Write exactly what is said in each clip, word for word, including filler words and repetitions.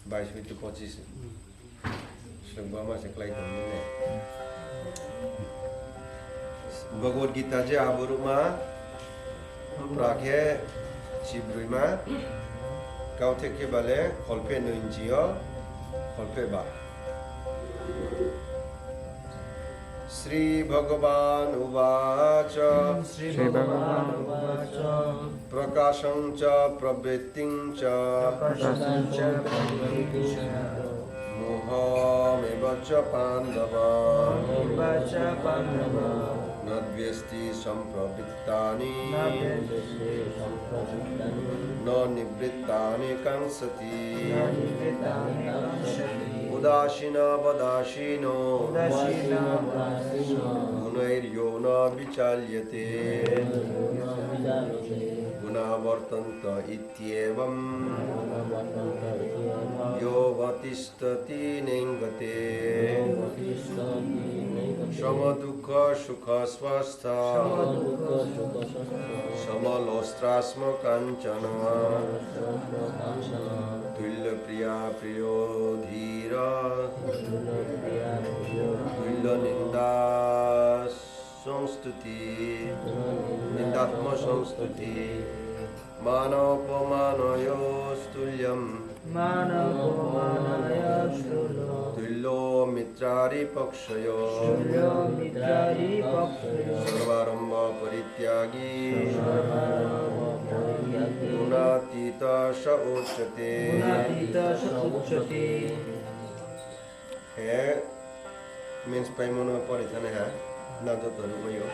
Bais hoitu pochis. Srungba ma se klái tong ni ne. Bhagavad Gita je abo ruhma, pra khe chibroima, kautheh khe bale kholpheh noi nchi yo, kholpheh ba. Sri Bhagavan uvaca. Sri Bhagavan uvaca. Prakashaṃ ca pravrittiṃ ca. Prakashaṃ ca pravrittiṃ ca. Mohameva ca pandava. Mohameva ca pandava. Na dvesti sampravrittāni. Na dvesti sampravrittāni. Na nivrittāni kaṅ sati. Na nivrittāni kaṅ sati. Udāsīnavadāsīno. Udāsīnavadāsīno. Guṇayo na vicālyate. Guṇayo na vicālyate. Guṇā vartanti ityeva. Guṇā vartanti ityeva. Yo vātiṭṭhati neṅgate. Yo vātiṭṭhati neṅgate. Samadukkhasukha svā- -stha. Samadukkhasukha svā- -stha. Samaloštrāsmakañcana. Samaloštrāsmakañcana. Tullyo priyāpriyo dhīra. Tullyo priyāpriyo dhīra. Tullyo nindāsmasamstuti. Tullyo nindāsmasamstuti. Mānāpamānāya tullum. Mānāpamānāya tullum. Tullyo mitrāripakshāya. Tullyo mitrāripakshāya. Sarvārambhaparityāgi. Sarvārambhaparityāgi. Guṇātītā sa uccate. Guṇātītā sa uccate. He, menspaimo no pore thani ha, nang joto nuhmai ou.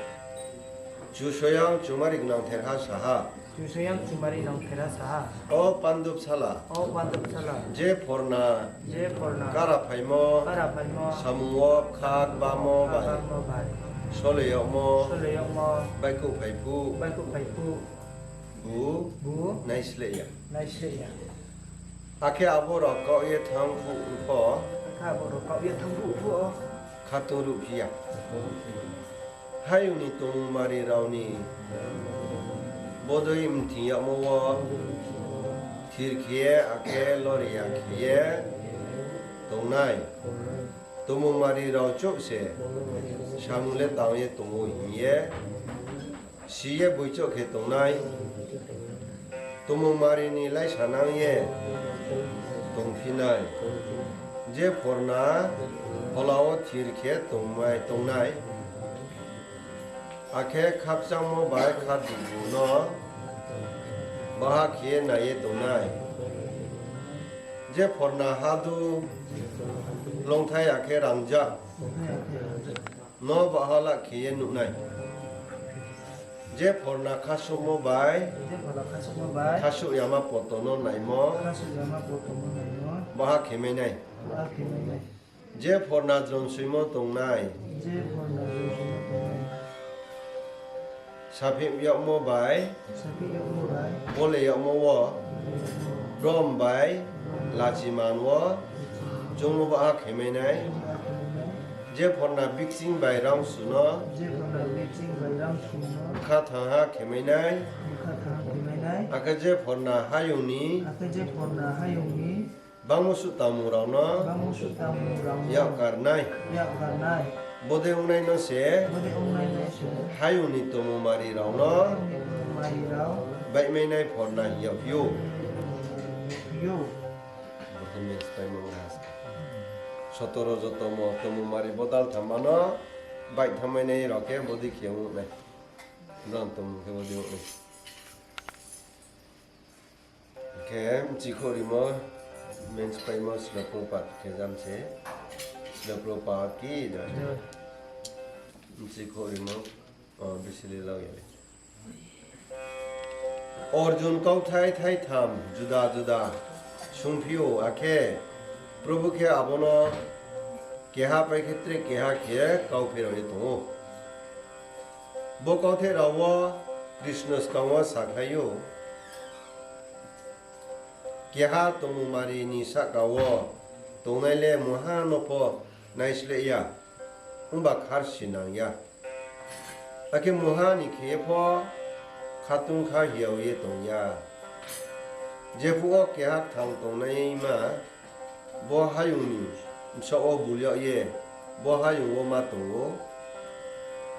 Kchusoyang Chumari Gwnangtherha sa ha. Kchusoyang Chumari Gwnangtherha sa ha. O Pandu bsala. O Pandu bsala. Je phorna. Je phorna. Kara phaimo. Kara phaimo. Samung wo kha bamo bai. Kha bamo bai. Sole yagmo. Sole yagmo. Baihkhouh phaiphuh. Baihkhouh phaiphuh. Bu. Bu. Naisleh ya. Naisleh ya. Akhe abo rao kaoh ye thanng phuh pho. Akhe abo rao kaoh ye thanng phuh pho. Khatung ruhphi ya. Hayung ni tongmung mari rao ni bodei mthing yagmo wo thir khe ye akhe lori ya khe ye tongnai. Tongmung mari rao chouh se samung le tang ye tong ou hing ye si ye boichouh khe tongnai. Tongmung mari ni laisanang ye tongphi nai. Je phorna phola wo thir khe tongmai tongnai. Akhe khakchangmo bai kha dugu no baha khe ye nai ye tongnai. Je phorna hadu longthai akhe rangzag no baha la khe ye nuh nai. Je phorna khasouhmo bai, je phorna khasouhmo bai, khasouh yama poto no naimo, khasouh yama poto no naimo, baha khe mai nai. Baha khe mai nai. Je phorna jromsoimo tongnai, je phorna jromsoimo tongnai, saphih yagmo bai, saphih yagmo bai, bole yagmo wo, brom bai, lachiman wo, chungmo baha khe mai nai. Je phorna bikching bai rangsu no, je phorna bikching bai rangsu no, bkha thangha khe mai nai. Bkha thangha khe mai nai. Akhe je phorna hayung ni, akhe je phorna hayung ni bangmo suh tangmung rao no, bangmo suh tangmung rao no yak kar nai, yak kar nai. Bodei ongnai no se, bodei ongnai no se, hayung ni tongmung mari rao no, hayung ni tongmung mari rao, baihmai nai phorna hing yagphi ou. Yo. Bodei menspaimo ong ha. Sotoro joto mo tongmung mari bodal thamma no baih thanngmai nai rao khe bodei khe ong nai. Brao tongmung khe bodei ong nai. Khe bchikhouh rimo, menspaimo Srila Prabhupada khe jam se. Srila Prabhupada ki jai. Bchikhouh rimo, o, bisi le lau ya le. Arjun kauthai thaitham juda juda sungphi ou, akhe Prabhu khe abo no keha pai khe tre keha khe kau pherao ye tong ou. Bo kauthai rao wo Krishna skang wo sakhlai ou, keha tongmung mari ni sahka wo tongnai le mungha no pho naisleh ya, ongba kharsinang ya. Akhe mungha ni khe ye pho khatung kha hiao ye tong ya. Jephuh wo keha kthang tongnaima bo hayong ni bsaoh wo bul yag ye bo hayong wo ma tong ou.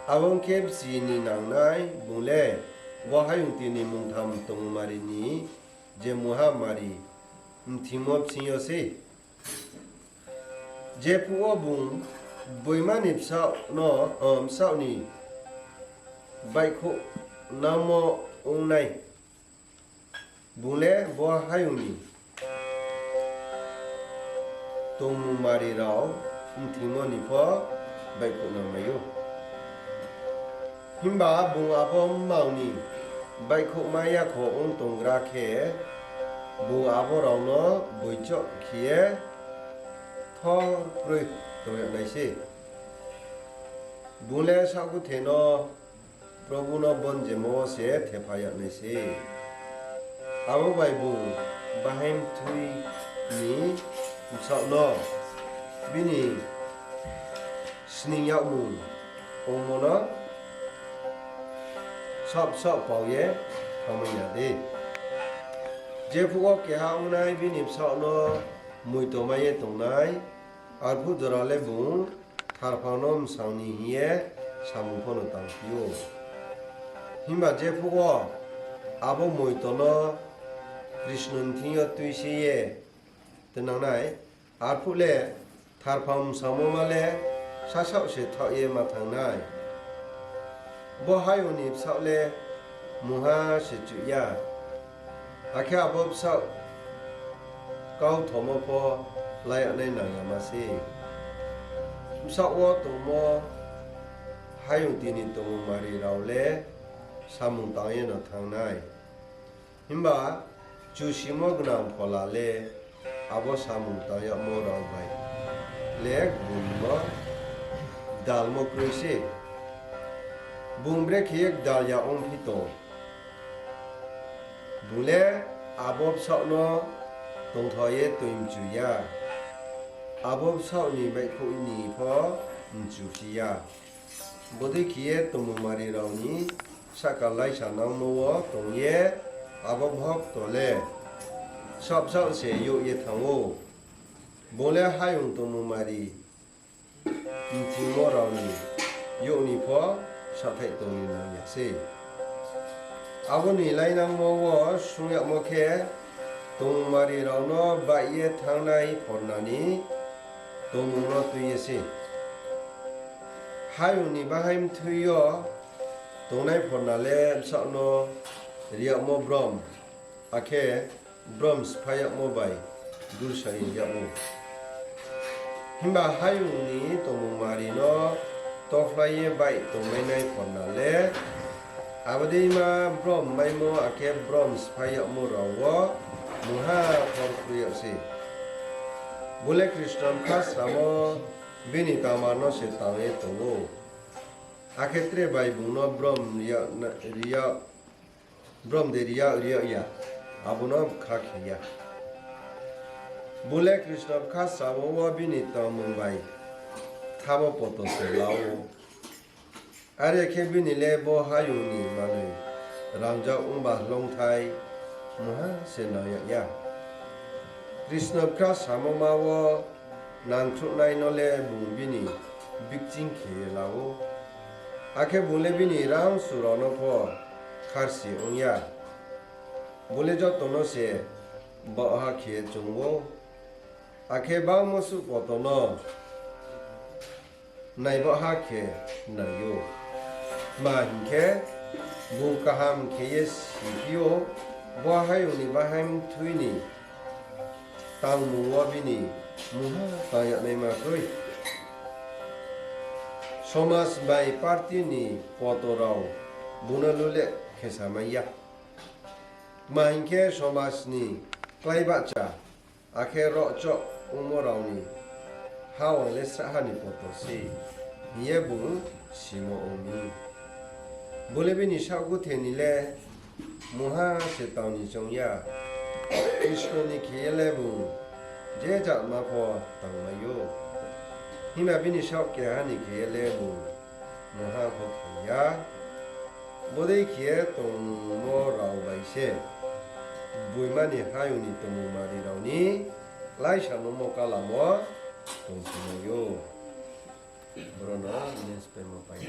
Abo ong khe bchi ni nangnai bung le bo hayong tini mungtham tongmung mari ni je mungha mari mthingmo bsing yo sei. Jephuh wo bung gboima ni bsaoh no, bsaoh ni baihkhouhnangmo ong nai, bung le bo hayong ni tongmung mari rao mthingmo ni pho baihkhouhnang mai ou. Himba bung abo mmang ni baihkhouhmai yakho ong tonggra khe, bung abo rao no boichoh khe ye thor kroi tong yag nai sei. Bung le saohguthe no Probu no bonjemo wo se thepha yag nai sei. Abo bai bung bahaing mthui ni bsaoh no bini sning yagmung ongmo no saoh bsaoh pao ye thanngmai ya de. Jephuh wo keha ong nai bini bsaoh no moitomai ye tongnai, arphuh jora le bung tharphang no msang ni hing ye samung pho no tangphi ou. Himba jephuh wo abo moito no Krishna ni thing yo tuise ye tnangnai, arphuh le tharphang msangmo ma le sasaoh se thaoh ye ma thanng nai. Bo hayong ni bsaoh le mungha se chuh ya, akhe abo bsaoh kauthomo pho la yag nai nang ya ma sei. Bsaoh wo tongmo hayong tini tongmung mari rao le samung tang ye no thanng nai. Himba kchusimo gnang phola le abo samung tang yagmo rao bai le bung no dalmo kroi sei. Bung brekhe ye dal ya ongphi tong? Bung le abo bsaoh no tongthao ye toi mchu ya, abo bsaoh ni baihkhouh ni pho mchuphi ya. Bodei khe ye tongmung mari rao ni sahka laisanangmo wo tong ye abo bhokto le saoh bsaoh se youh ye thanng ou. Bung le hayong tongmung mari mthingmo rao ni youh ni pho saohthaih tong ni nang ya sei. Abo ni lainangmo wo sung yagmo khe, tongmung mari rao no baih ye thanngnai phorna ni tongmung no tui ye sei. Hayong ni bahaing mthui yo tongnai phorna le bsaoh no ri yagmo brom, akhe brom sphái yagmo bai dursa ye yag ou. Himba hayong ni tongmung mari no tophlai ye baih tongmainai phorna le, abo deima brom maimo akhe brom sphái yagmo rao wo mungha thor kroi yag sei. Bo le Krishna bkha samo bini tangma no se tang ye tong ou. Akhe tre bai bung no brom ri yag, brom de ri yag, ri yag ya, abo no bkha khe ya. Bo le Krishna bkha samo wo bini tangmung bai thamo poto se la ou. Are khe bini le bo hayong ni manoi rangzag ongba hloungthai mungha se nang yag ya. Krishna bkha samo ma wo nangkhruhnai no le bung bini bikching khe ye la ou. Akhe bung le bini rangsu rao no pho kharsi ong ya. Bung le joto no se baohha khe choung ou, akhe bangmo suh poto no naibaohha khe nai ou. Tma hing khe, bung kaham khe ye siphi ou, bo hayong ni bahaing mthui ni tangmung wo bini mungha tang yag naima kroi. Somaj bai party ni poto rao bung no luleh khe samai ya. Tma hing khe, somaj ni klái bahcha, akhe rohchoh ongmo rao ni hawang le srahha ni poto sei, hing ye bung simo ong mi. Bo le bini saohguthe ni le mungha se tang ni choung ya. Krishna ni khe ye le bung je jatma pho tangmai ou. Himba bini saoh keha ni khe ye le bung mungha pho khe ya. Bodei khe ye tongmo rao bai se gboima ni hayong ni tongmung mari rao ni kláisa nungmo kalamo tongphi mai ou. Boro no newspaper pai.